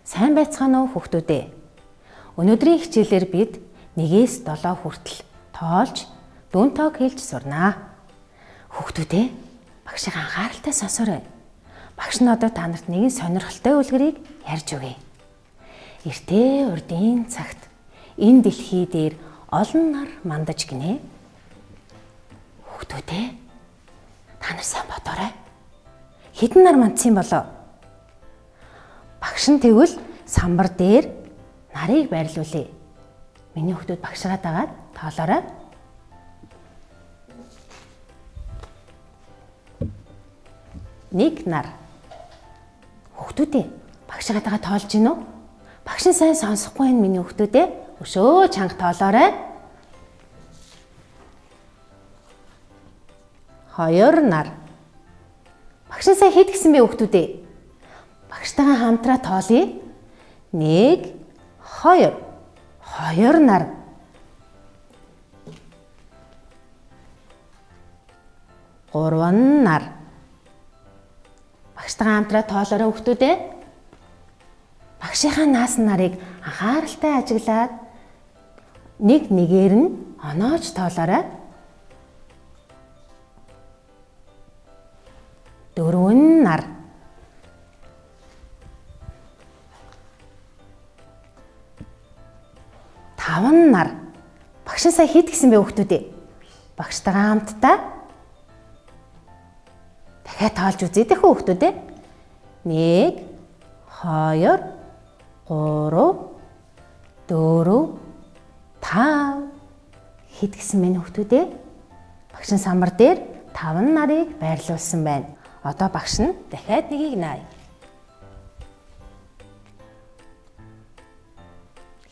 Сайн байцгаана уу хүүхдүүд ээ. Өнөөдрийн хичээлээр бид 1-ээс 7 хүртэл тоолж, дүн тоог хэлж сурнаа. Хүүхдүүд ээ, багшийг анхааралтай сонсоорой. Багш нь одоо та нарт нэгэн сонирхолтой үлгэрийг ярьж өгье. Эртээ урдын цагт энэ дэлхий дээр олон нар мандаж гинэ. Хүүхдүүд ээ, та нар сайн бодоорой. Хэдэн нар мандсан болоо? Багш нь тэгвэл самбар дээр нарыг байрлуулъя. Миний хүүхдүүд багшгаа дагаад тоолоорой. Нэг нар. Хүүхдүүд ээ, багшгаа дагаад тоолж гин үү? Багш нь сайн сонсохгүй байна миний хүүхдүүд ээ. Өшөө чанга тоолоорой. Хоёр нар. Багш нь сайн хэд гэсэн бэ хүүхдүүд ээ? Багштайгаа хамтраа тоолъё. 1 2 2 нар. 3 нар. Багштайгаа хамтраа тоолоорой хүүхдүүд ээ. Багшийнхаа наасан нарыг анхааралтай ажиглаад нэг нэгээр нь оноож тоолоорой. 4 нар. 5 нар. Багш нь сая хэд гэсэн бэ хүүхдүүд ээ? Багштайгаа хамтдаа дахиад тоолж үзье дээ хүүхдүүд ээ. 1 2 3 4 5 хэд гэсэн мэн хүүхдүүд ээ? Багш нь самбар дээр 5 нарыг байрлуулсан байна. Одоо багш нь дахиад нэгийг наая.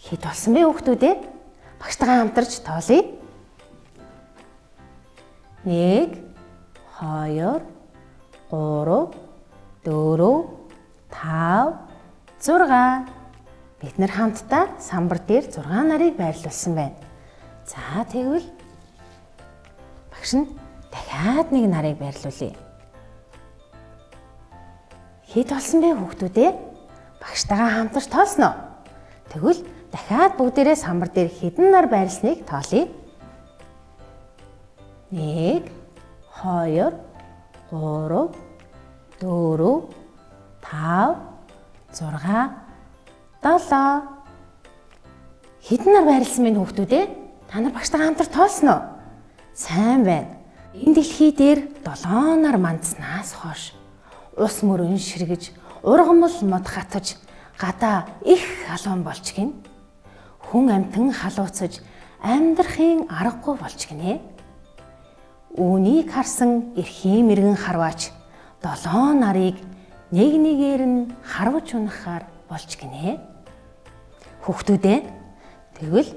Хэд болсон бэ хүүхдүүд ээ? Багштайгаа хамтарч тоолъё. 1 2 3 4 5 6. Бид нар хамтдаа самбар дээр 6 нарыг байрлуулсан байна. За тэгвэл багш нь дахиад нэг нарыг байрлуулъя. Хэд болсон бэ хүүхдүүд ээ? Багштайгаа хамтарч тоолсноо. Тэгвэл дахиад бүгдээрээ самбар дээр хэдэн нар байрласныг тоолъё. 1 2 3 4 5 6 7. Хэдэн нар байрласан бэ хүүхдүүд ээ? Та нар багштайгаа хамтар тоолсноо. Сайн байна. Энэ дэлхий дээр 7 нар мандснаас хойш ус мөрөн ширгэж, ургамал мод хатаж, гадаа их халуун болж гин. Хүн амьтан халууцаж, амьдрахын аргагүй болж гинэ. Үүнийг харсан эрхийн мэрэгэн харваач 7 нарыг нэг нэгээр нь харваж унахаар болж гинэ. Хүүхдүүд ээ, тэгвэл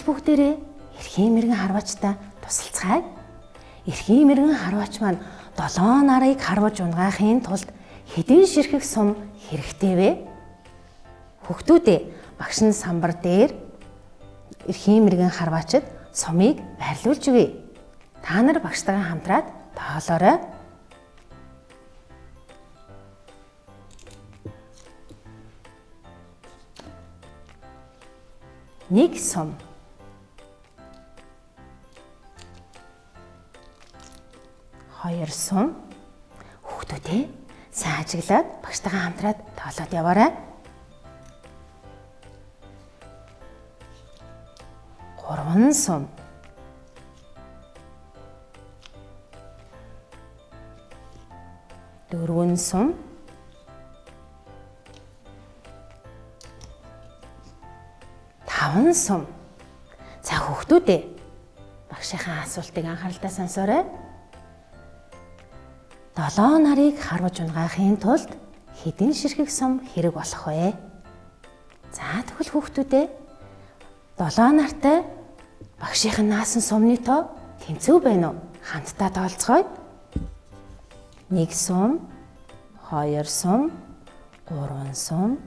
бүгдээрээ эрхийн мэрэгэн харваачтай тусалцгаая. Эрхийн мэрэгэн харваач маань 7 нарыг харваж унгаахын тулд хэдэн ширхэг сум хэрэгтэй вэ? Хүүхдүүд ээ, багш нь самбар дээр эрхийн мэрэгэн харваачид сумыг байрлуулж өгье. Та нар багштайгаа хамтраад тоолоорой. Нэг сум. 2 сум. Хүүхдүүд ээ, сайн ажиглаад багштайгаа хамтраад тоолоод яваарай. 3 сум. 4 сум. 5 сум. За хүүхдүүд ээ, багшийнхаа асуултыг анхааралтай сонсоорой. 7 нарыг харваж унгаахын тулд хэдэн ширхэг сум хэрэг болох вэ? За тэгвэл хүүхдүүд ээ, 7 нартай багшийнх нь наасан сумны тоо тэнцүү байна уу? Хамтдаа тоолцгоё. 1 сум, 2 сум, 3 сум,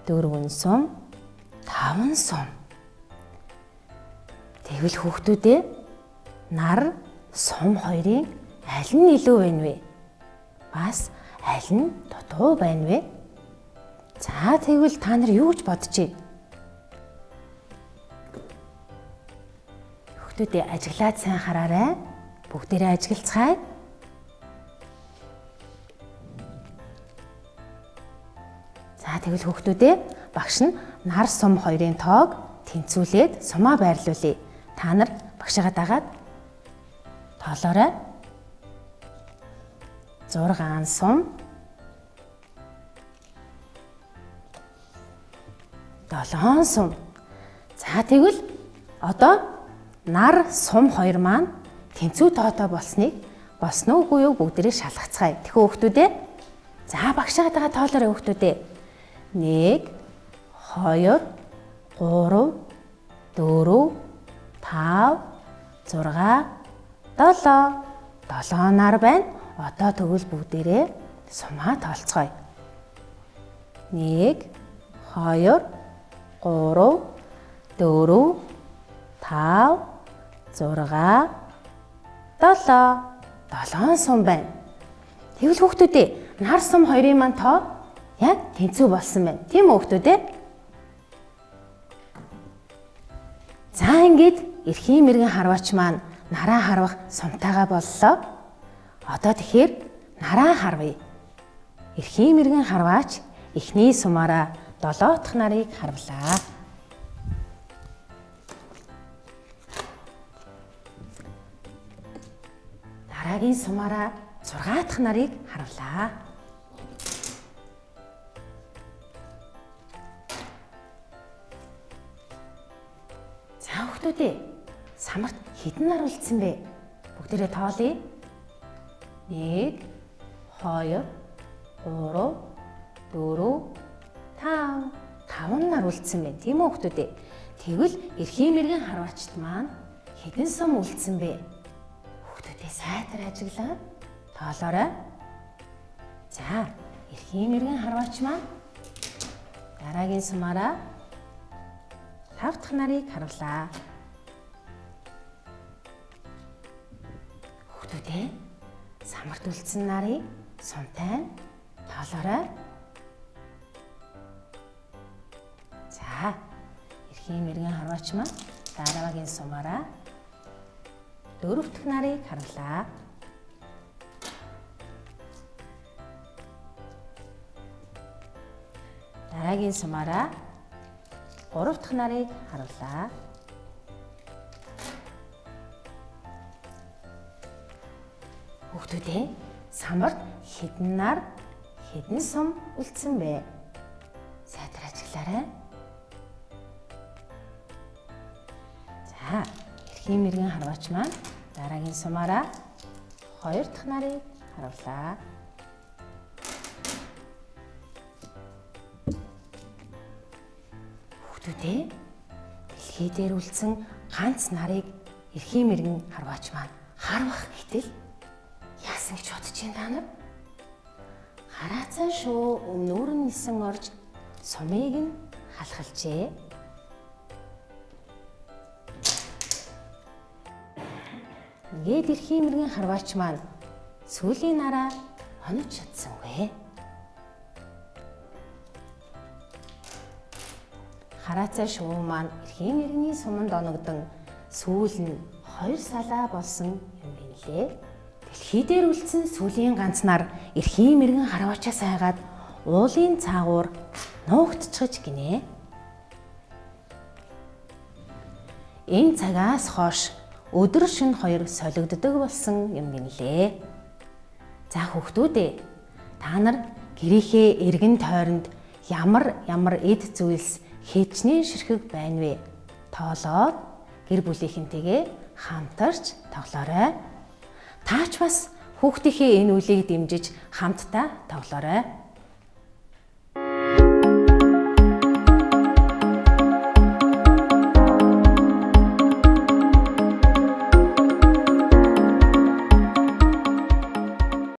4 сум, 5 сум. Тэгвэл хүүхдүүдээ нар сум хоёрын аль нь илүү байна вэ? Бас аль нь дутуу байна вэ? За тэгвэл та нар юу гэж бодож байна? Хүүхдүүдээ ажиглаад сайн хараарай. Бүгдээрээ ажиглацгаая. За тэгвэл хүүхдүүдээ багш нь нар сум хоёрын тоог тэнцвүүлээд сумаа байрлуулъя. Та нар багшигаа дагаад тоолоорой. 6 сум 7 сум. За тэгвэл одоо нар сум хоёр маань тэнцүү тоотой болсныг болсон уугүй юу бүгдээрээ шалгацгаая. Тэгэхүү хүүхдүүдээ. За багшигаа дагаад тоолоорой хүүхдүүдээ. 1 2 3 4 5 6 7 7 нар байна. Одоо тэгвэл бүгдээрээ сумаа тоолцгоё. 1 2 3 4 5 6 7 7 сум байна. Тэгвэл хүүхдүүдээ нар сум хоёрын маань тоо яг тэнцүү болсон байна. Тийм үү хүүхдүүдээ? За ингээд эрхийн мэргэн харваач маань нараа харвах сумтайгаа боллоо. Одоо тэгэхээр нараа харвая. Эрхийн мэргэн харваач эхний сумаараа 7 дахь нарыг харвлаа. Дараагийн сумаараа 6 дахь нарыг харвлаа. За хүүхдүүдээ самарт хэдэн нар үлдсэн бэ? Бүгдээрээ тоолъё. 1 2 3 4 5 5 нар үлдсэн байна. Тийм үү хүүхдүүдээ? Тэгвэл эрхийн мэргэн харваачд маань хэдэн сум үлдсэн бэ? Хүүхдүүдээ сайтар ажиглаа. Тоолоорой. За, эрхийн мэргэн харваач маань дараагийн сумаараа 5 дахь нарыг харвлаа. Хүүхдүүдээ самарт үлдсэн нарыг сумтай тоолоорой. За, эрхийн мэргэн харваач маань дараагийн сумаараа 4 дахь нарыг харвлаа. Дараагийн сумаараа 3 дахь нарыг харвлаа. Хүүхдүүдээ самарт хэдэн нар хэдэн сум үлдсэн бэ? Сайтар ажиглаарай. За, эрхийн мэргэн харваач маань дараагийн сумаараа 2 дахь нарыг харвлаа. Хүүхдүүдээ дэлхий дээр үлдсэн ганц нарыг эрхийн мэргэн харваач маань харвах гэтэл яасан гэж бодож байна та нар? Хараацан шувуу өмнөр нь нисэн орж сумыг нь халахалжээ. Ингээд эрхийн мэргэн харваач маань сүүлийн нараа онож чадсангүй. Хараацай шувуу маань эрхийн мэргэний суманд оногдон сүүл нь 2 салаа болсон юм гинлээ. Дэлхий дээр үлдсэн сүүлийн ганц нар эрхийн мэргэн харваачаас айгаад уулын цаагуур нуугдчихж гинэ. Энэ цагаас хойш өдөр шөнө хоёр солигддог болсон юм гинлээ. За хүүхдүүдээ, та нар гэрийнхээ эргэн тойронд ямар ямар эд зүйлс хичнээн ширхэг байна вэ? Тоолоод гэр бүлийнхэнтэйгээ хамтарч тоглоорой. Таач бас хүүхдийнхээ энэ үлийг дэмжиж хамтдаа тоглоорой.